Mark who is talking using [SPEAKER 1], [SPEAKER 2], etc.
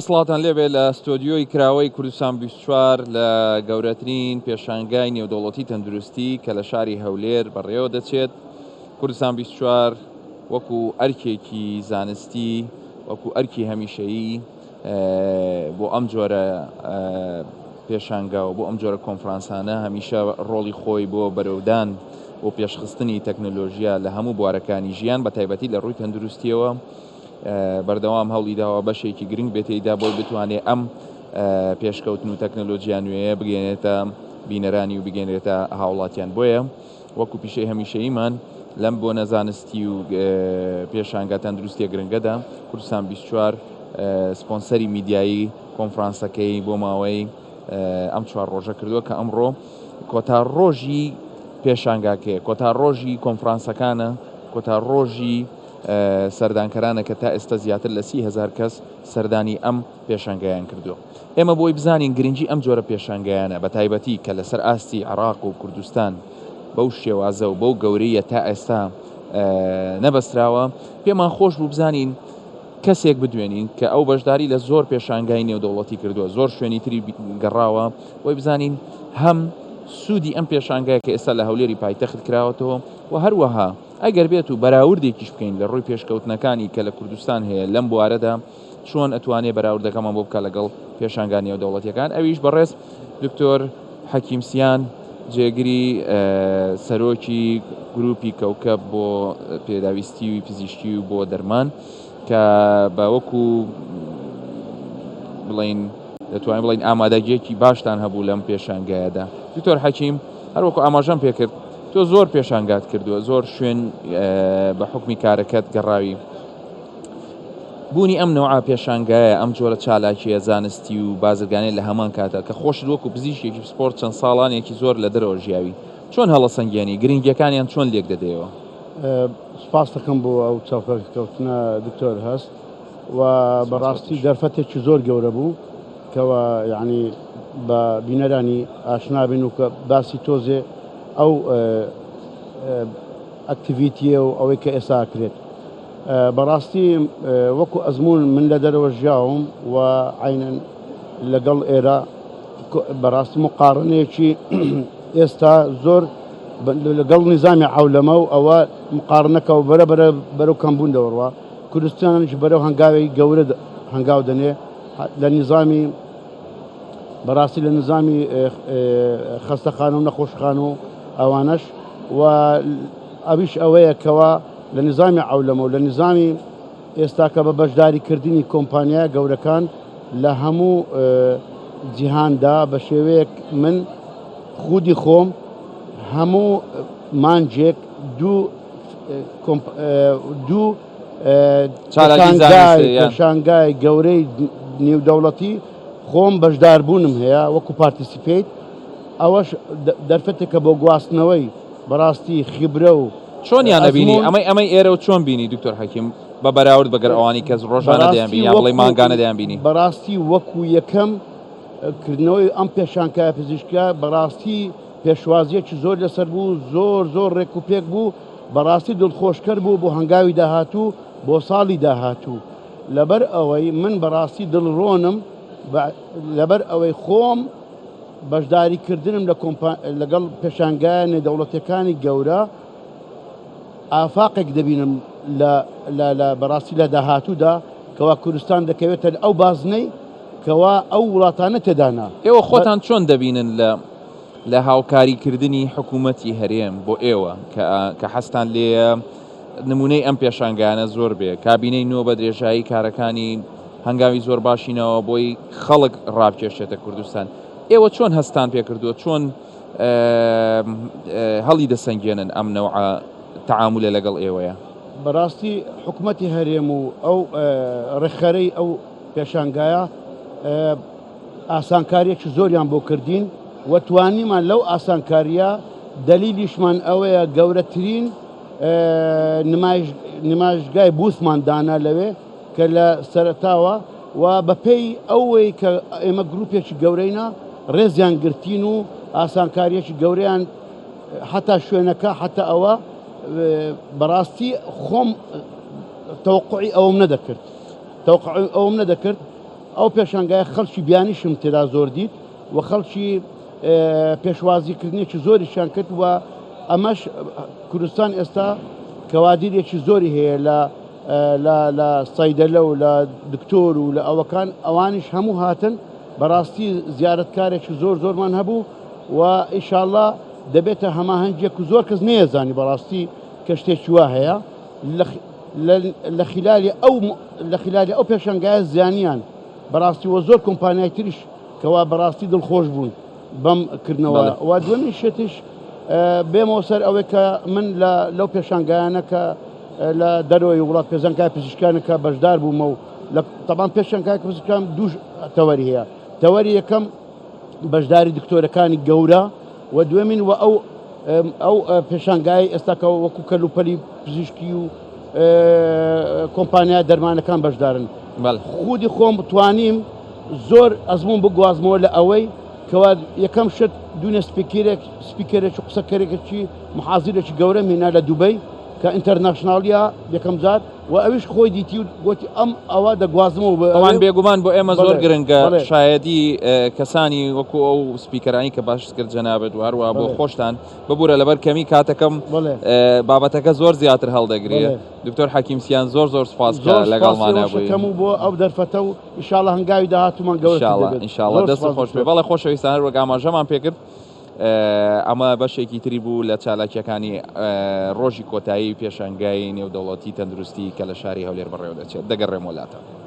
[SPEAKER 1] سڵاوتان لێبێ لە ستۆدیۆی کراوەی کوردستان 24 لە گەورەترین پێشانگای نێودەوڵەتی تەندروستی کە لە شاری هەولێر بەڕێوە دەچێت کوردستان 24 وەکو ئەرکێکی زانستی وەکو ئەرکی هەمیشەیی بۆ ئەم جۆرە پێشانگا و بۆ ئەم جۆرە کۆنفرانسانە هەمیشە ڕۆڵی خۆی بۆ بەرەودان بۆ پێشخستنی تەکنەلۆژیا لە هەموو بوارەکانی ژیان بە تایبەتی لە ڕووی تەندروستیەوە بەردەوام هەوڵی داوە بەشێکی گرنگ بێت تێیدا بۆی بتوانێت ئەم پێشکەوتن و تەکنەلۆجیا نوێیە بگەێنێتە بینەرانی و بگەێنێتە هاوڵاتیان بۆیە وەکو پیشەی هەمیشەییمان لەم بۆنە زانستی و پێشانگا تەندروستیە گرنگەدا کوردستان 24 سپۆنسەری میدیایی کۆنفرانسەکەی بۆ ماوەی ئەم چوار ڕۆژە کردووە کە ئەمڕۆ کۆتا ڕۆژی پێشانگاکەیە کۆتا ڕۆژی کۆنفرانسەکانە کۆتا ڕۆژی سەردانکەرانە کە تا ئێستا زیاتر لە 30هزار کەس سەردانی ئەم پێشانگایان کردووە. ئێمە بۆی بزانین گرنگی ئەم جۆرە پێشانگایانە بە تایبەتی کە لەسەر ئاستی عێراق و کوردستان بەو شێوازە و بەو گەورەیە تا ئێستا نەبەستراوە، پێمان خۆش بوو بزانین کەسێک بدوێنین کە ئەو بەشداری لە زۆر پێشانگای نێودەوڵەتی کردووە، زۆر شوێنی تری گەڕاوە، بۆی بزانین هەم سوودی ئەم پێشانگایە کە ئێستا لە هەولێری پایتەخت کراوەتەوە و هەروەها ئەگەر بێت و بەراوردێکیش بکەین لە ڕووی پێشکەوتنەکانی کە لە کوردستان هەیە لەم بوارەدا چۆن ئەتوانێ بەراوردەکەمان بۆ بکا لەگەڵ پێشانگا نێودەوڵەتیەکان ئەویش بەڕێز دکتۆر حەکیم سیان جێگری سەرۆکی گروپی کەوکەب بۆ پێداویستی و پزیشکی و بۆ دەرمان کە بە وەکو بڵین دەتوانین بڵین ئامادەگیەکی باشتان هەبوو لەم پێشانگایەدا دکتۆر حەکیم هەروەکو ئاماژەم پێکرد تۆ زۆر پێشانگات کردووە زۆر شوێن بە حکمی کارەکەت گەڕاوی بوونی ئەم نەوعە پێشانگایە، ئەم جۆرە چالاکییە زانستی و بازرگانیە لە هەمان کاتدا کە خۆشت وەکو پزیشکێکی پسپۆڕ چەند ساڵانێکی زۆر لە دەرەوە ژیاوی، چۆن هەڵەسەنگێنی، گرنگییەکانیان چۆن لێک دەدەیەوە؟
[SPEAKER 2] سوپاست دەکەم بۆ ئەو چاوپێکەوتنە دکتۆر هەست و بەڕاستی دەرفەتێکی زۆر گەورە بوو کەوا یعنی بە بینەرانی ئاشنا بین و کە باسی تۆزێ ئەو ئەکتیڤیتیە و ئەوەی کە ئێستا ئەکرێت بەڕاستی وەکو ئەزمون من لە دەرەوە ژیاوم و عینەن لەگەڵ ئێرە بەڕاستی مقارنەیەکی ئێستا زۆر لەگەڵ نیزامی عولەمە و ئەوە مقارنەکە و بەرە بەرە بەرەو کەمبوون دەوەڕوە کوردستانیش بەرەو هەنگاوی گەورە هەنگاو دەنێ لە نیزامی بەڕاستی لە نظامی خەستەخانە و نەخۆشخانە و ئەوانەش و ئەویش ئەوەیە کەوا لە نظامی عەولەمە و لە نظامی ئێستاکە بە بەشداریکردنی کۆمپانیا گەورەکان لە هەموو جیهاندا بە شێوەیەک من خودی خۆم هەموو مانجێک دوو دوو پێشانگای گەورەی نێودەوڵەتی خۆم بەشداربوونم هەیە وەکو participate ئەوەش دەرفەتێکە بۆ گواستنەوەی بەڕاستی خیبرە و
[SPEAKER 1] چۆنیان ئەبینی ئەمەی ئەمەی ئێرە و چۆن بینی دکتۆر حەکیم بە بەراورد بەگەر ئەوانی کەس ڕۆژانە دەیان بینی یان بڵێ مانگانە دەیان بینی؟
[SPEAKER 2] بەڕاستی وەکو یەکەم کردنەوەی ئەم پێشانکایە پزیشکە بەڕاستی پێشوازیەکی زۆر لەسەر بوو زۆر زۆر ڕێک و پێک بوو بەڕاستی دڵخۆشکەر بوو بۆ هەنگاوی داهاتوو بۆ ساڵی داهاتوو لەبەر ئەوەی من بەڕاستی دڵڕۆنم لەبەر ئەوەی خۆم بەشداری کردنم لە کۆمپا لەگەڵ پێشانگایە نێودەوڵەتیەکانی گەورە ئافاقێک دەبینم لە لە لە بەڕاستی لە داهاتوودا کەوا کوردستان دەکەوێتە ئەو بازنەی کەوا ئەو وڵاتانە تێدانا.
[SPEAKER 1] ئێوە خۆتان چۆن دەبینن لە لە هاوکاری کردنی حکوومەتی هەرێم بۆ ئێوە کە کە حەزتان لێیە نموونەی ئەم پێشانگایانە زۆر بێ کابینەی نوێ بە درێژایی کارەکانی هەنگاوی زۆر باشی ناوە بۆی خەڵک ڕابکێشێتە کوردستان ئێوە چۆن هەستان پێکردووە چۆن هەڵی دەسەنگێنن ئەم نەوعە تەعامولە لەگەڵ ئێوەیە؟
[SPEAKER 2] بەڕاستی حکومەتی هەرێم و ئەو ڕێکخەرەی ئەو پێشانگایە ئاسانکاریەکی زۆریان بۆ کردین و توانیمان لەو ئاسانکاریە دەلیلیشمان ئەوەیە گەورەترین نمایشگای بووسمان دانا لەوێ کە لە سەرەتاوە و بەپێی ئەوەی کە ئێمە گروپێکی گەورەینە ڕێزیان گرتین و ئاسانکاریەکی گەورەیان حتا شوێنەکە حتا ئەوە بەڕاستی خۆم تەوقعی ئەوم نەدەکرد تەوقعی ئەوم نەدەکرد. ئەو پێشانگایە خەڵکی بیانیشم تێدا زۆر دیت و خەڵکی پێشوازیکردنێکی زۆریشیان کرد و ئەمەش کوردستان ئێستا کەوادیرێکی زۆری هەیە لە لە لە سەیدەلە و لە دکتۆر و لە ئەوەکان ئەوانیش هەموو هاتن بەڕاستی زیارەتکارێکی زۆر زۆرمان هەبوو و ئیشاڵا دەبێتە هەماهەنگیەک و زۆر کەس نەیەزانی بەڕاستی کە شتێکی وا هەیە لە خلالی ئەو لە خلالی ئەو پێشانگایە زیانیان بەڕاستی وە زۆر کۆمپانیای تریش کەوا بەڕاستی دڵخۆش بوون بەم کردنەوە و دوێنێ شتیش بێمەوە سەر ئەوەی کە من لە لەو پێشانگایانە کە لە دەرەوەی وڵات پێشانگای پزیشکانە کە بەشدار بوومە و لە تەبان پێشانگای پزیشکان دوو تەوەری هەیە تەوەری یەکەم بەشداری دکتۆرەکانی گەورە و دوێمین و ئەو ئەو پێشانگای ئێستا کە وەکو کەلوپەلی پزیشکی و کۆمپانیا دەرمانەکان بەشدارن خودی خۆم توانیم زۆر ئەزمون بگوازمەوە لە ئەوەی کەوا یەکەم شت دوونە speaker ێک speaker ێکی قسەکەرێکی محازیرێکی گەورەم هێنا لە دوبەی کە international ە یەکەم جار و ئەویش خۆی دیتی و گۆتی ئەم ئەوە دەگوازمەوە بۆ
[SPEAKER 1] ئەوان
[SPEAKER 2] ئەوێ.
[SPEAKER 1] بێگومان بۆ ئێمە زۆر
[SPEAKER 2] بەڵێ
[SPEAKER 1] گرنگە
[SPEAKER 2] بەڵێ.
[SPEAKER 1] شایەدی کەسانی وەکو ئەو speaker انی کە باشت کرد جەنابت و هەروەها بۆ
[SPEAKER 2] بەڵێ.
[SPEAKER 1] خۆشتان ببورە لەبەر کەمی کاتەکەم
[SPEAKER 2] بەڵێ.
[SPEAKER 1] بابەتەکە زۆر زیاتر هەڵدەگرێ
[SPEAKER 2] بەڵێ.
[SPEAKER 1] دکتۆر حەکیم سیان زۆر زۆر سوپاس کە
[SPEAKER 2] زۆر سوپاسی
[SPEAKER 1] لەگەڵمانا
[SPEAKER 2] ئێوەش
[SPEAKER 1] بووی.
[SPEAKER 2] ئەکەم و بۆ ئەو دەرفەتە و ئیشاڵا هەنگاوی داهاتوومان گەورەتر
[SPEAKER 1] ئینشاڵا
[SPEAKER 2] دەبێت.
[SPEAKER 1] ئینشاڵا
[SPEAKER 2] زۆر
[SPEAKER 1] دەستت
[SPEAKER 2] سوپاس
[SPEAKER 1] خۆش بێ
[SPEAKER 2] دکتۆر.
[SPEAKER 1] بەڵێ خۆشەویستان هەر وەک ئاماژەمان پێکرد ئەمە بەشێکی تری بوو لە چالاکییەکانی ڕۆژی کۆتایی پێشانگای نێودەوڵەتی تەندروستی کە لە شاری هەولێر بەڕێوەدەچێت. دەگەڕێمەوە لاتان.